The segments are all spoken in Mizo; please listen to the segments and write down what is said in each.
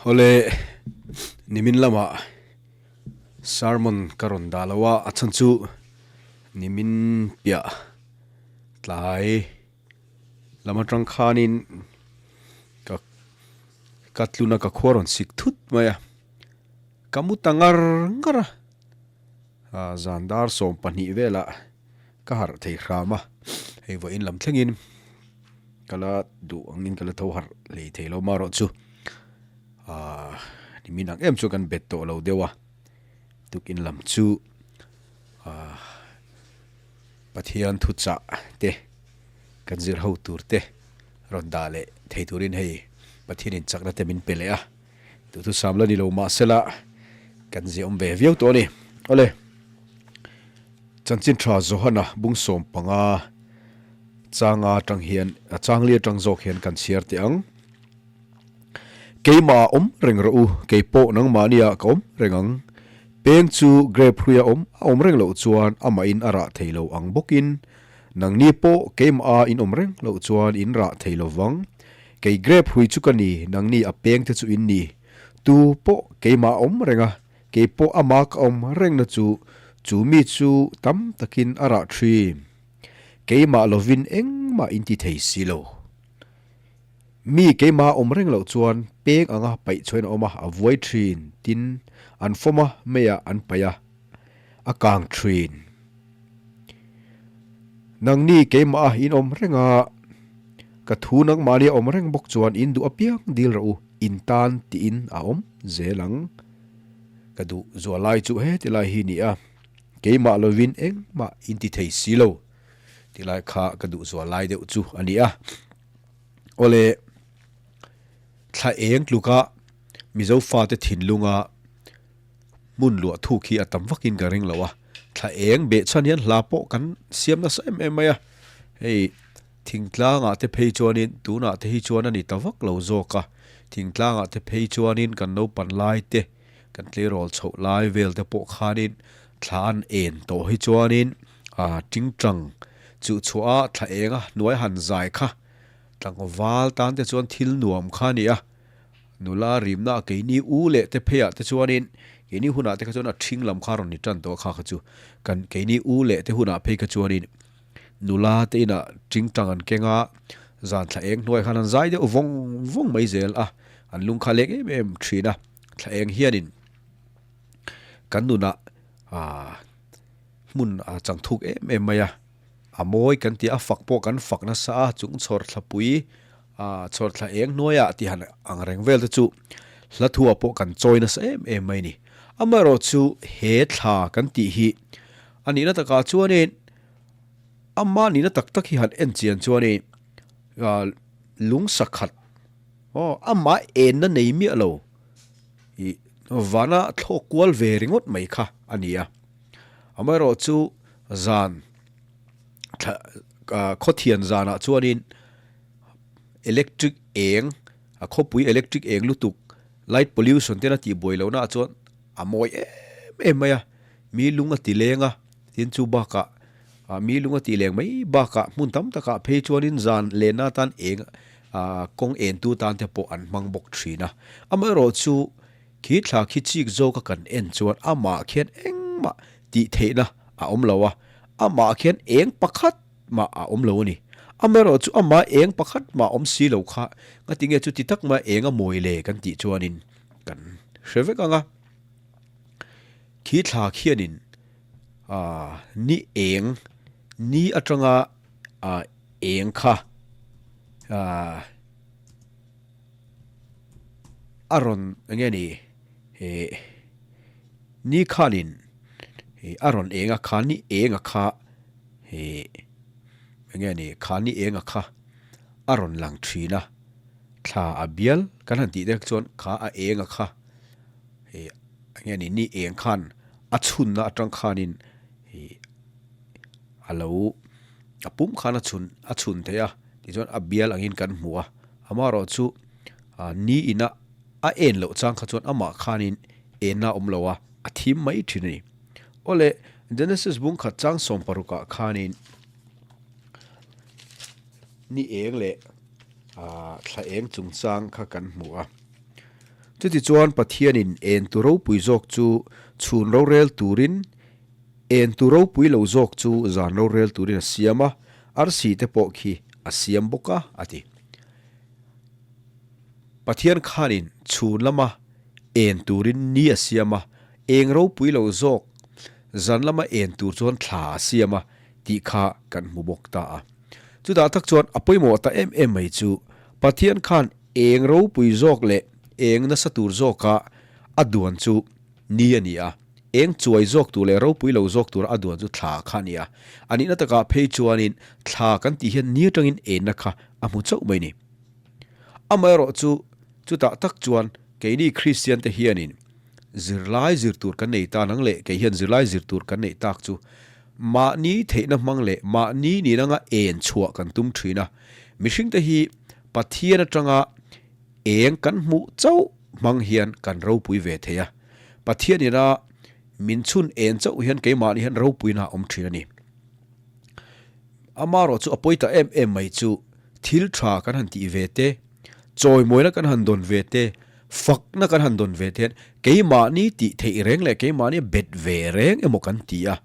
Awle nimin lamah sermon ka rawn dah lo a, a chhan chu nimin piah tlai lam atang khanin ka ka tluna ka khua rawn sik thut mai a, ka mu ta ngar ngar a, zan dar 12 velah ka harh thei hram a, hei vawiin lam thlengin ka la duh angin ka la tho harh hlei thei lo marawh chu aaa nimin ang em chu kan bet tawh lo deuh a, tukin lam chu aaa Pathian thuchah te kan zir ho tur te rawn dah leh thei turin hei Pathianin chakna te min pe leh a, duhthusam la ni lo mahsela kan ziahawm ve viau tawh a ni. Awle. Chanchin tha Johana bung 15 changa atang hian a changli atang zawk hian kan chhiar teh ang. Keimah awm reng rawh u, kei pawh nangmahnia ka awm reng ang. Peng chu grape hruia awm a awm reng loh chuan amahin a rah thei lo ang bawkin nangni pawh keimah in awm reng loh chuan in rah thei lo vang. Kei grape hrui chu ka ni, nangni a peng te chu in ni. Tu pawh keimah awm reng a, Kei pawh ama ka awm rengna chu chu mi chu tam takin a rah thin. Keimah lovin engmah in ti thei si lo. Mi keimah awm reng loh chuan peng anga paih chhuain a awm a, a vuai thin, tin an fawm a, meiah an paih a, a kang thin. Nangni keimah a in awm reng a, ka thu nangmahni a awm reng bawk chuan in duh apiang dil rawh u, in tan tiin a awm zel ang. Ka duh zual lai chu heti lai hi ni a, keimah lovin engmah in ti thei si lo ti lai kha ka duh zual lai deuh chu a ni a. Awle, thla eng tluka Mizo fate thinlunga hmun luah thuk hi a tam vakin ka ring lo a, thla eng beh chhan hian hla pawh kan siam nasa em em mai a, hei Thingtlangah te phei chuanin tunah te hi chuan a ni ta vak lo zawk a, thingtlangah te phei chuanin kan naupan lai te, kan tleirawl chhoh lai vel te pawh khanin thla an en tawh hi chuanin aa tingtang chuh chhuah a thla eng a hnuai han zai kha tlangval tan te chuan thil nuam kha a ni a, nula rimna a keini u leh te pheiah te chuanin keini hunah te kha chuan a ṭhing lam kha a rawn ni ṭan tawh a kha kha chu kan keini u leh te hunah phei kha chuanin Nula te inah tingtang an keng a, zan thla eng hnuai khan an zai deuh vawng vawng mai zel a, an lung kha leng em em thin a, thla eng hianin kan nunah aah hmun a chang thuk em em mai a, a mawi kan ti a, fak pawh kan fak nasa a, chung chhawr thlapui aah chhawr thla eng hnuaiah tih han ang reng vel te chu hla thu ah pawh kan chawi nasa em em mai a ni. Amaherawhchu he thla kan tih hi a nihna takah chuanin Ama nihna tak tak hi han en chian chuan i lung sakhat aw ama enna nei miah lo i vana thlawk kual ve ringawt mai kha a ni a. Amaherawh chu zan thla khawthian zanah chuanin electric eng a khawpui electric eng lutuk light pollution te na tihbuai lohnaah chuan a mawi em em mai a, mi lung a ti leng a, tin chu bakah ah mi lung a tih leng mai bakah hmun tam takah phei chuanin zan lenna atan eng ah kawng entu tan te pawh an hmang bawk thin a. Amaherawh chu khi thla khi chik zawka kan en chuan amah khian engmah tih theihna a awm lo a, amah khian eng pakhat mah a awm lo a ni. Amaherawh chu amah eng pakhat mah awm si lo kha ngatinge chu ti tak mai eng a mawi le kan tih chuanin kan hre vek ang a. Khi thla khianin ah ni eng ni atanga ah eng kha ah a rawn eng nge ni eh ni khanin eh a rawn eng a kha ni eng a kha eh eng nge ni kha ni eng a kha a rawn lang thin a thla a bial kan han tih te chuan kha a eng a kha eh eng nge ni ni eng khan a chhunna atang khanin ih a lo a pum khan a chhun a chhun thei a tichuan a bial angin kan hmu a amaherawh chu ah ni ina a en loh chang kha chuan amah khanin enna a awm lo a a thim mai thin a ni. Awle Genesis bung khat chang 16 ah khanin ni eng leh ah thla eng chungchang kha kan hmu a. Chutichuan Pathianin en tu ropui zawk chu chhun rorel turin, en tu ropui lo zawk chu zan rorel turin a siam a, arsi te pawh khi a siam bawk a, a ti. Pathian khanin chhun lama en turin ni a siam a, eng ropui lo zawk zan lama en tur chuan thla a siam a tih kha kan hmu bawk ta a. Chutah tak chuan a pawimawh ta em em mai chu Pathian khan eng ropui zawk leh eng nasa tur zawka a duan chu ni a ni a, eng chuai zawk tur leh ropui lo zawk tura a duan chu thla kha a ni a. A nihna takah phei chuanin thla kan tih hian ni atangin enna kha a hmu chauh mai ni. Amaherawh chu chutah tak chuan keini Kristian te hianin zirlai zir tur kan nei ta nang leh kei hian zirlai zir tur kan neih tak chu mahni theihna hmang leh mahni nin anga en chhuah kan tum thin a. Mihringte hi Pathian atanga eng kan hmuh chauh hmang hian kan ropui ve thei a. Pathian ina min chhun en chauh hian keimahni hian ropuina a awm thin a ni. Amaherawh chu a pawi ta em em mai chu thil tha kan han tih ve te, chawimawina kan han dawn ve te, fakna kan han dawn ve te hian keimahni tih theih reng leh keimahnia bet ve reng emaw kan ti a.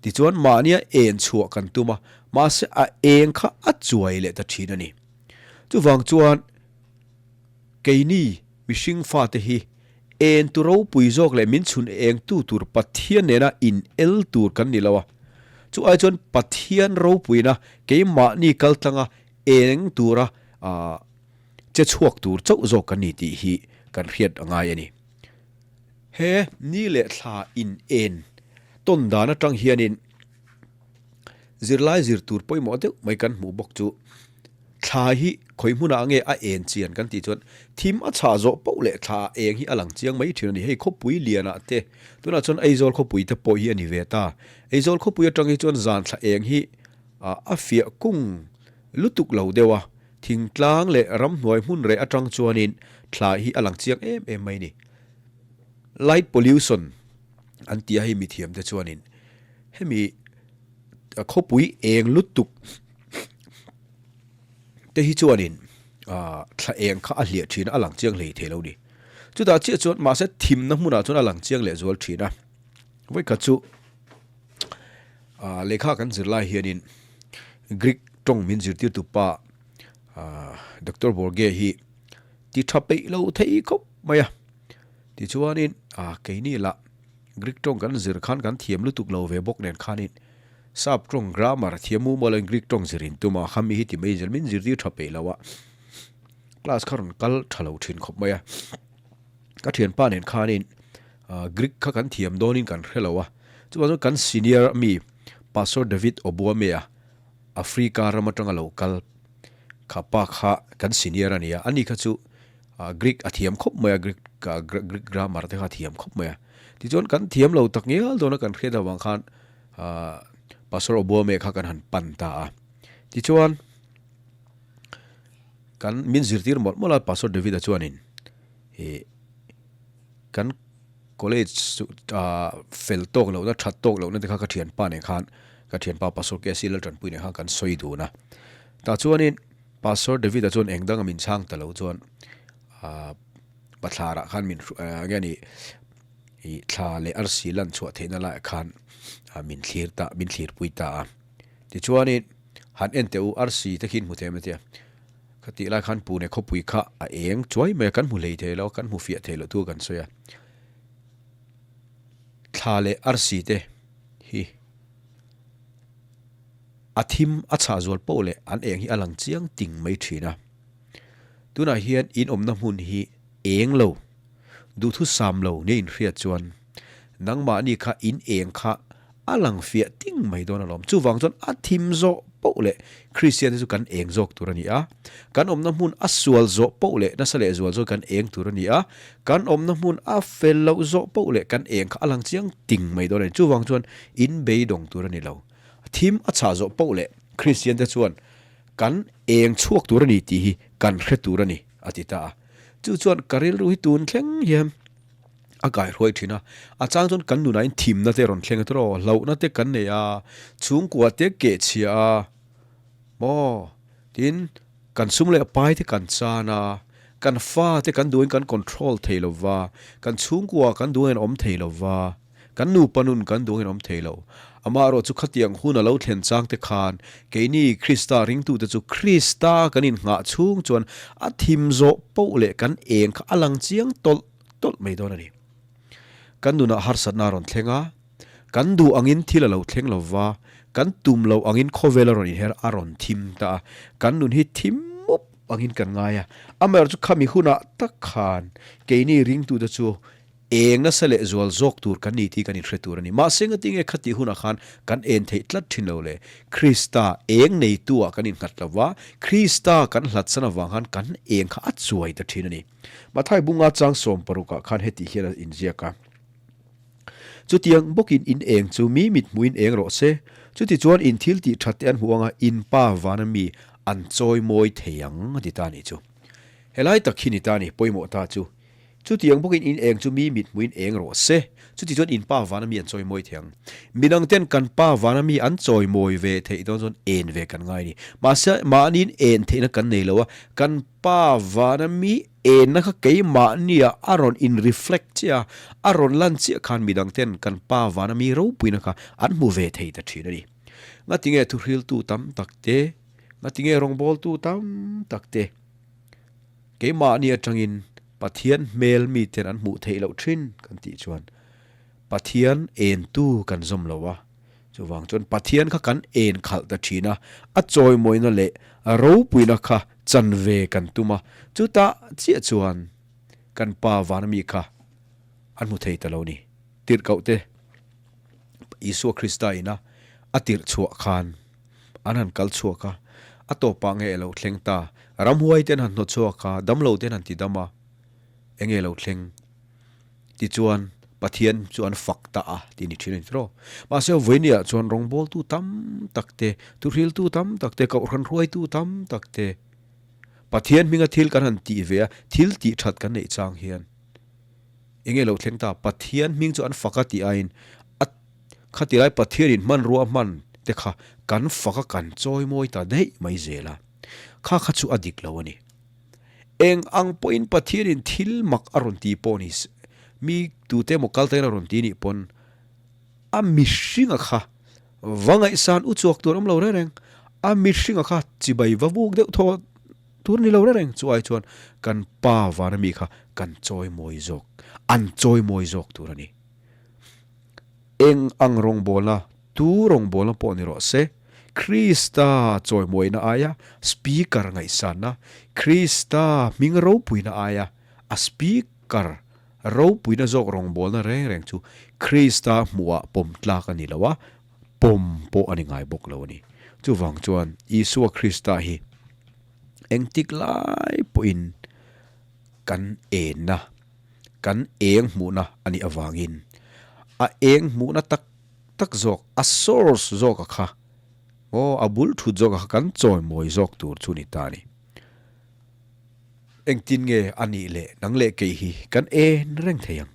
Tichuan mahnia en chhuah kan tum a, mahse a eng kha a chuai leh ta thin a ni. Chuvang chuan keini mihring fate hi en tu ropui zawk leh min chhun eng tu tur Pathian nena in el tur kan ni lo a. Chu ai chuan Pathian ropuina keimahni kaltlanga eng tura che chhuak tur chauh zawk kan ni tih hi kan hriat a ngai a ni. He ni leh thla in en tawn dan atang hianin zirlai zir tur pawimawh deuh mai kan hmuh bawk chu thla hi khawi hmunah nge a en chian kan tih chuan thim a chhah zawh poh leh thla a eng hi a lang chiang mai thin a ni. Hei khawpui lianah te tunah chuan Aizawl khawpui te pawh hi a ni ve ta. Aizawl khawpui atang hi chuan zan thla eng hi a fiah kung lutuk lo deuh a, thingtlang leh ramhnuai hmun reh atang chuanin thla hi a lang chiang em em mai a ni. Light pollution an ti a hei mithiam te chuanin hemi khawpui eng lutuk te hi chuanin thla eng kha a hliah thin a, a lang chiang hlei thei lo ni. Chutah chiah chuan mahse thimna hmunah chuan a lang chiang leh zual thin a. Vawikhat chu lehkha kan zir lai hianin Greek tawng min zirtirtu pa Doctor Borge hi ti tha peih lo thei khawp mai a. Tichuanin keini lah Greek tawng kan zir khan kan thiam lutuk lo ve bawk nen khanin Sap tawng grammar thiam mu mualin Greek tawng zir in tum a, khami hi ti mai zel min zirtir tha peih lo a, class kha rawn kal tha lo thin khawp mai a. Ka thianpa nen khanin Greek kha kan thiam dawnin kan hre lo a, chuvang chuan kan senior ami Pastor David Obuamea Africa ram atanga lo kal kha pa kha kan senior a ni a, ani kha chu Greek a thiam khawp mai a, Greek Greek grammar te kha a thiam khawp mai a. Tichuan kan thiam lo tak ngial dawn a kan hriat avang khan Pastor Obuame kha kan han pan ta a. Tichuan kan min zirtir mawlh mawlh a Pastor David-a chuanin ih kan college chu fel tawk lohna that tawk lohna te kha ka thianpa nen khan ka thianpa Pastor KC Laltanpui nen khan kan sawi dun a. Tah chuanin Pastor David-a chuan eng danga min chhang ta lo chuan ahh bathlarah khan min hruai nge ni ih thla leh arsi lan chhuah theihna laiah khan min thlir ta min thlirpui ta a. Tichuanin han en teh u arsi te khi in hmu thei em a tia khatih lai khan Pune khawpui kha a eng chuai mai a kan hmu hlei thei lo kan hmu fiah thei loh thu kan sawi a. Thla leh arsi te hi. A thim a chhah zual poh leh an eng hi a lang chiang ting mai thin a. Tunah hian in awmna hmun hi eng lo, duhthusam lo nia inhriat chuan nangmahni kha in eng kha a lang fiah ting mai dawn alawm. Chuvang chuan a thim zawh poh leh Kristian te chu kan eng zawk tur a ni a, kan awmna hmun a sual zawh poh leh nasa leh zual zawk kan eng tur a ni a, kan awmna hmun a fel loh zawh poh leh kan eng kha a lang chiang ting mai dawn a ni. Chuvang chuan in beidawng tur a ni lo. Thim a chhah zawh poh leh Kristian te chuan kan eng chhuak tur a ni tih hi kan hre tur a ni, a ti ta a. Chu chuan ka rilru hi tun thleng hian a kaihruai thin a. A chang chuan kan nunah in thimna te rawn thleng a tawh, hlauhna te kan nei a, chhungkua te keh chhia a, maw? Tin, kan sum leh pai te kan chan a. Kan fate kan duhin kan control thei lo va, kan chhungkua kan duhin an awm thei lo va, kan nupa nun kan duhin an awm thei lo. Amaherawh chu khatiang hun a lo thlen chang te khan keini Krista ringtute chu Krista kan innghah chhung chuan a thim zawh poh leh kan eng kha a lang chiang tawlh tawlh mai dawn a ni. Kan nunah harsatna a rawn thleng a, kan duh angin thil a lo thleng lo va, kan tum loh angin khawvel a rawn inher a rawn thim ta a, kan nun hi thim mup angin kan ngai a. Amaherawhchu khami hunah tak khan keini ringtute chu eng nasa leh zual zawk tur kan ni tih kan inhre tur a ni. Mahse ngatinge khatih hunah khan kan en theih tlat thin lo le? Krista eng neitu-ah kan innghat lo va, Krista kan hlatsan avang khan kan eng kha a chuai ta thin a ni. Mathai bunga chang 16ah khan heti hian a inziak a, Chutiang bawkin in eng chu mi mit hmuhin eng rawh se, chutichuan in thil tih that te an hmuh anga in pa vana mi an chawi mawi thei ang a ti ta a nih chu. Helai tak hi ni ta a ni, pawimawh ta chu. Chutiang bawkin in eng chu mi mit hmuhin eng rawh se, chutichuan in pa vana mi an chawi mawi thei ang. Midang ten kan pa vana mi an chawi mawi ve theih dawn chuan en ve kan ngai a ni. Mahse mahniin en theihna kan nei lo a, kan Pa vana mi enna kha keimahnia a rawn in reflect chiah a, a rawn lan chiah khan midang ten kan pa vana mi ropuina kha an hmu ve thei ta thin a ni. Ngatinge thuhriltu tam tak te, ngatinge rawngbawltu tam tak te keimahni atangin Pathian hmel miten an hmuh theih loh thin kan tih chuan Pathian entu kan zawm lo a, chuvang chuan Pathian kha kan en khalh ta thin a, a chawimawina leh ropuina kha chan ve kan tum a, chutah chiah chuan kan pa vana mi kha an hmu thei ta lo ni. Tirhkoh te Isua Krista ina a tirh chhuah khan an han kal chhuak a, a tawpah nge a lo thleng ta, ramhuai te an han hnawt chhuak a, damlo te an han ti dam a, enge lo thleng? Tichuan, Pathian chu an fak ta a tih ni thin a ni tiraw. Mahse, vawinia chuan rawngbawltu tam tak te, thuhriltu tam tak te, kohhran hruaitu tam tak te, Pathian hminga thil kan han tih ve a, thil tih that kan neih chang hian eng nge lo thleng ta? Pathian hming chu an fak a tih aiin a khatilai Pathianin hmanrua hman te kha kan fak a, kan chawimawi ta daih mai zel a. Kha kha chu a dik lo a ni. Eng ang pawhin Pathianin thil mak a rawn ti pawh ni se, mi tute emaw kal takin a rawn ti nih pawn a mihringa kha va ngaihsan u chhuak tur awm lo reng reng, a mihringa kha chibai va vuk deuh thaw tur ni lo reng reng, chu ai chuan kan pa vana mi kha kan chawimawi zawk, an chawimawi zawk tur a ni. Eng ang rawngbawlna, tu rawngbawlna pawh ni rawh se, Krista chawimawina aia Speaker ngaihsanna, Krista hming ropuina aia a Speaker ropuina zawk rawngbawlna reng reng chu Krista hmuhah pawm tlak a ni lo a, pawm pawh a ni ngai bawk lo a ni. Chuvang chuan Isua Krista hi engtik lai pawhin kan enna, kan eng hmuhna a nih avangin a eng hmuhna tak tak zawk, a source zawka kha aw a bul thut zawka kha kan chawimawi zawk tur chu ni ta a ni. Engtin nge a nih leh nang leh kei hi kan en reng thei ang?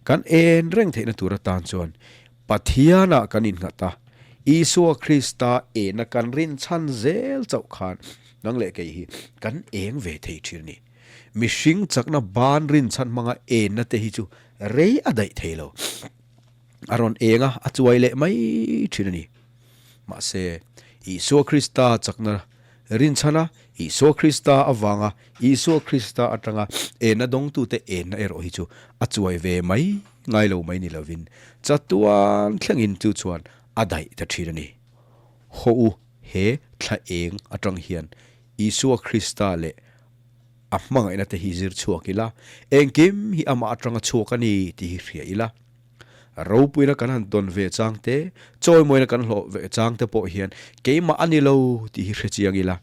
Kan en reng theihna tur atan chuan Pathianah kan innghat a, Isua Krista enna kan rinchhan zel chauh khan nang leh kei hi kan eng ve thei thin a ni. Mihring chakna ban rinchhan hmanga enna te hi chu rei a daih thei lo. A rawn eng a, a chuai leh mai thin a ni. Mahse, Isua Krista chakna rinchhan a, Isua Krista avanga Isua Krista atanga enna dawngtute enna erawh hi chu a chuai ve mai ngai lo mai ni lovin chatuan thlengin chu chuan a daih ta thin a ni. Haw u, he thla eng atang hian Isua Krista leh a hmangaihna te hi zir chhuak ila, engkim hi amah atanga chhuak a ni tih hi hria ila. Ropuina kan han tawn ve chang te, chawimawina kan hlawh ve chang te pawh hian keimah a ni lo tih hi hre chiang ila.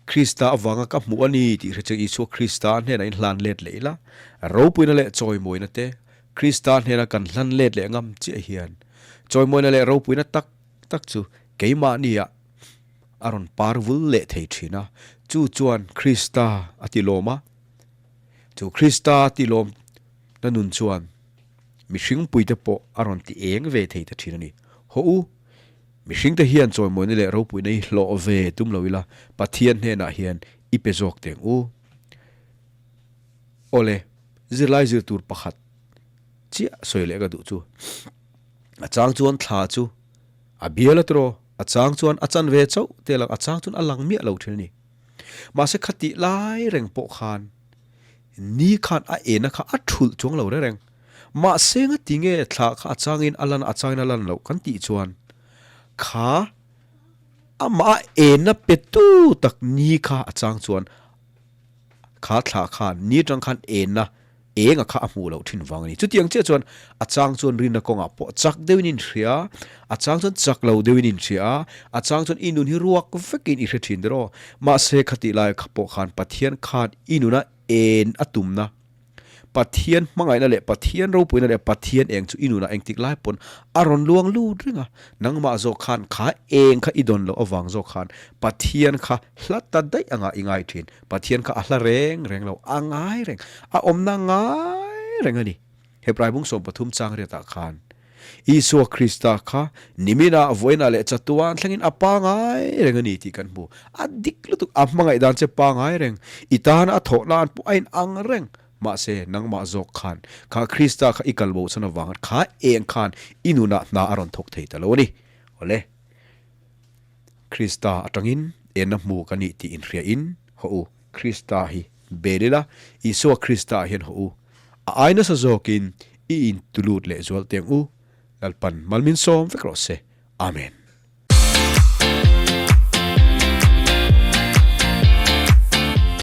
Krista avanga ka hmuh a ni tih hre chiang Isua Krista hnenah in hlan let leh ila, ropuina leh chawimawina te Krista hnena kan hlan let leh ngam chiah hian chawimawina leh ropuina tak tak chu keimahnia a rawn par vul leh thei thin a, chu chuan Krista a ti lawm a, chu Krista a ti lawm na nun chuan mihring puite pawh a rawn ti eng ve thei ta thin a ni. Haw u, mihringte hian chawimawina leh ropuina hi hlawh ve tum lo ila, Pathian hnenah hian i pe zawk teng u. Awle, zirlai zir tur pakhat chiah sawi leh ka duh chu. A chang chuan thla chu a bial a tiraw, a chang chuan a chan ve chauh te lang, a chang chuan a lang miah lo thin a ni. Mahse khatih lai reng pawh khan ni khan a ena kha a thulh chuang lo reng reng. Mahse ngati nge thla kha a changin a lan a changin a lan loh kan tih chuan kha amah a ena petu tak ni kha a chang chuan kha thla khan ni atang khan ena Enga kha a hmuh loh thin vang a ni. Chutiang chiah chuan a chang chuan rinna kawngah pawh chak deuhin inhria a, a chang chuan chak lo deuhin inhria a, a chang chuan i nun hi ruak vekin i hre thin der aw. Mahse khatih lai kha pawh khan Pathian khan i nuna en a tumna, Pathian hmangaihna leh Pathian ropuina leh Pathian eng chu i nunah engtik lai pawn a rawn luang lut reng a. Nangmah zawk khan kha eng kha i dawn loh avang zawk khan Pathian kha hla ta daih angah i ngai thin. Pathian kha a hla reng reng lo, a ngai reng, a awmna ngai reng a ni. Hebrai bung 13 chang riatah khan Isua Krista kha niminah, vawiinah leh chatuan thlengin a pangai reng a ni tih kan hmu. A dik lutuk, a hmangaih dan che pangai reng, i tana a thawh nan pawh a inang reng. Mahse, nangmah zawk khan kha Krista kha i kal bo chhan avang kha eng khan i nunah hna a rawn thawk thei ta lo a ni. Awle. Krista atangin enna hmu ka nih tih inhriain haw u, Krista hi bel ila, Isua Krista ah hian haw u, a ai nasa zawkin i intulut leh zual teng u, Lalpan mal min sawm vek rawh se. Amen.